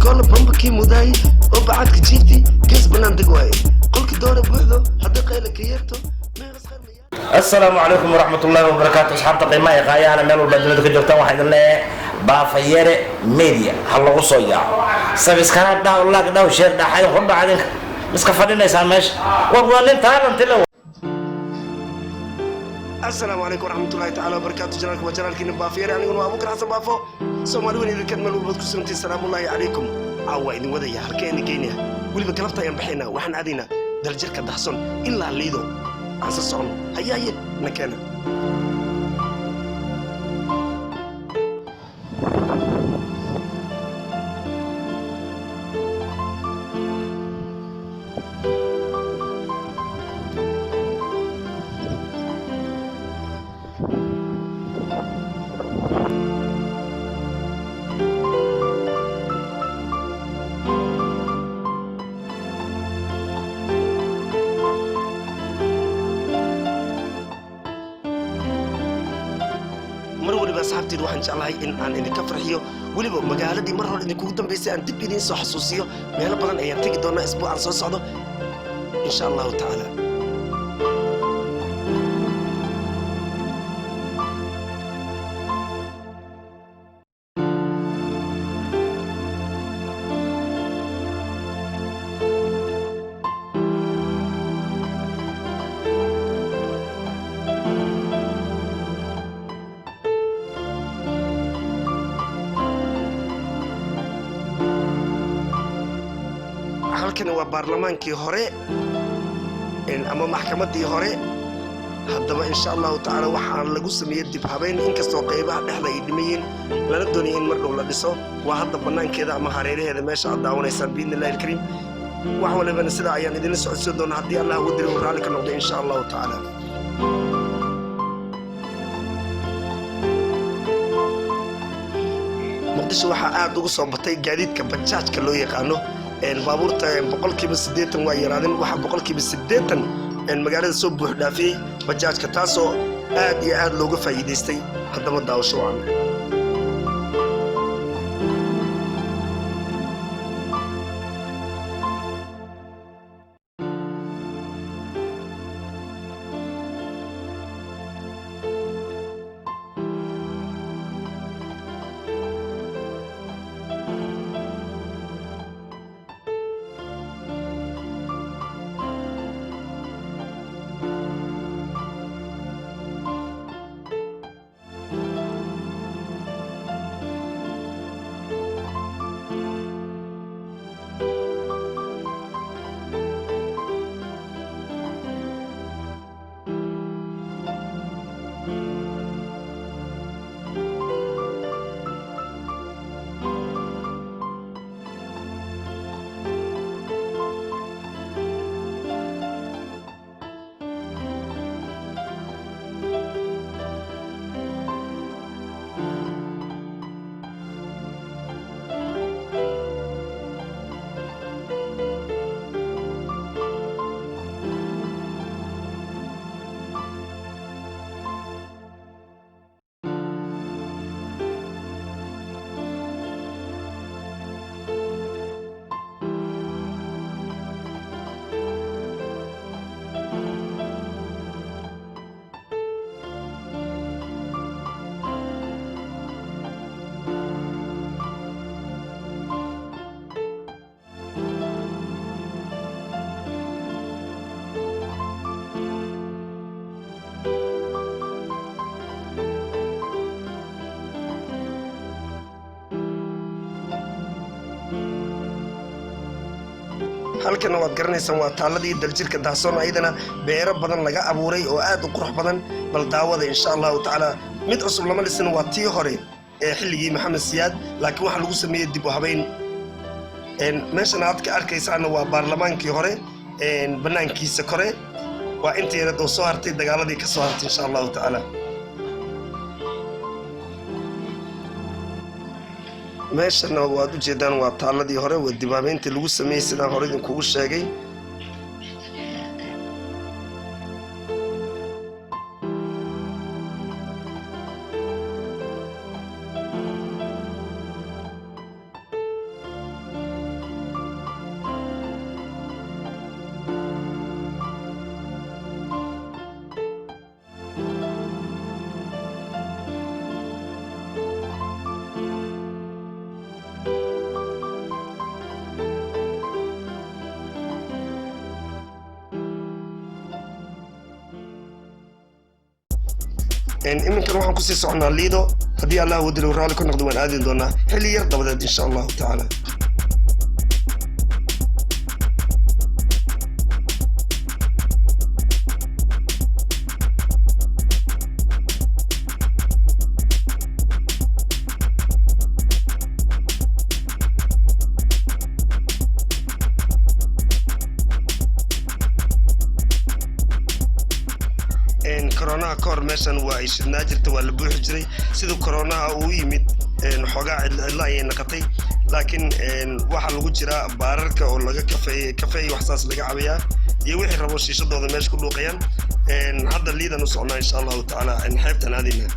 Iskoola bambakii mudaay oo bacadka jiifti gees bannaan deg waaye, qolkii doora buuxdo hadday qayla ka yeerto. Asalaamu calaykum waraxmatullaahi wabarakaatu. Asxaabta qiimaha ee qaayahana, meel walba dunida ka joogtaan, waxaa idin leeyahay Baafayere Media ha lagu soo yaaco. Subscribe dhaw, like dhaw, share dhaw. Xaydin ku dhaca idinka miska fadhinaysaan meesha. War waa nin talent le. Asalaamu calaykum waraxmatullahi tacaala wabarakaatu. Janaalka waa janaalkiina Baafiyare, aniguna waa Abuukar Xasan Baafo. Soomaali weyn idinkan meel walbaad ku sugantiin, salaamullaahi calaykum. Caawa idin wadaya, halkeena geynaya? Weliba galabta ayaan baxaynaa, waxaan aadaynaa Daljirka Dahson ilaa Liido aan sa socono. Hayaaye, na keena. Mar waliba asxaabteed waxaan jeclahay in aan idinka farxiyo, weliba magaaladii mar hore idinkugu dambaysay aan dib idiin soo xasuusiyo. Meelo badan ayaan tegi doonaa isbuucan soo socdo, insha Allahu tacaala. Halkani waa baarlamaankii hore ama maxkamaddii hore. Haddaba, insha Allahu tacaala, waxaa lagu sameeyey dib habeyn, inkastoo qaybaha dhexda ay dhimayiin, lana doonaya in mar dhow la dhiso. Waa hadda bannaankeeda ama hareeraheeda meesha aad daawanaysaan, biidni illahi alkariim. Wax walibana sidaa ayaan idinla socodsiin doonaa haddii Allah uu diri uu raalli ka noqdo, insha Allahu tacaala. Muqdisho waxaa aad ugu soo batay gaadiidka bajaajka loo yaqaano. Baabuurta 80% waa yaraadeen. Waxaa 80% magaalada soo buux dhaafiyey bajaajka, taasoo aad iyo aad looga faa'iidaystay. Haddaba daawasho wacan. Halkana waad garanaysaan, waa taaladii Daljirka Dahsoon, ayadana beero badan laga abuuray oo aad u qurux badan. Bal daawada, insha Allahu tacaala. Mid cusub lama dhisin, waa tii hore ee xilligii Maxamed Siyaad, laakiin waxaa lagu sameeyey dib u habeyn. Meeshan aad ka arkaysaana waa baarlamaankii hore bannaankiisa kore. Waa inta yarad oo soo hartay dagaaladii ka soo hartay, insha Allahu tacaala. Meeshana waad u jeedaan, waa taaladii hore, waa dib habeyntii lagu sameeyey sidaan hore idinkugu sheegay. Iminkan waxaan kusii soconaa Liido. Haddii Allah wadilo raalli ku noqdo, waan aadi doonaa xilli yar dabadeed, insha Allahu tacaala. Koronaha ka hor meeshan waa ay shidnaa jirta, waa la buuxi jiray. Siduu koronaha uu yimid, xoogaa cidlo ayay naqatay, laakiin waxaa lagu jiraa baararka oo laga kafeey kafeey, wax saas laga cabayaa iyo wixii rabo shiishadooda meesha ku dhuuqayaan. Hadda Liidan u socnaa, insha Allahu tacaala, xeebtan aadaynaa.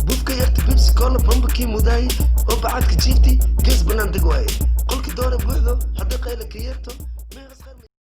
Bufka yarta Pepsi Cola bambakii mudaay oo bacadka jiifti gees bannaan deg waaye, qolkii doona buuxdo haddii qayla ka yeerto.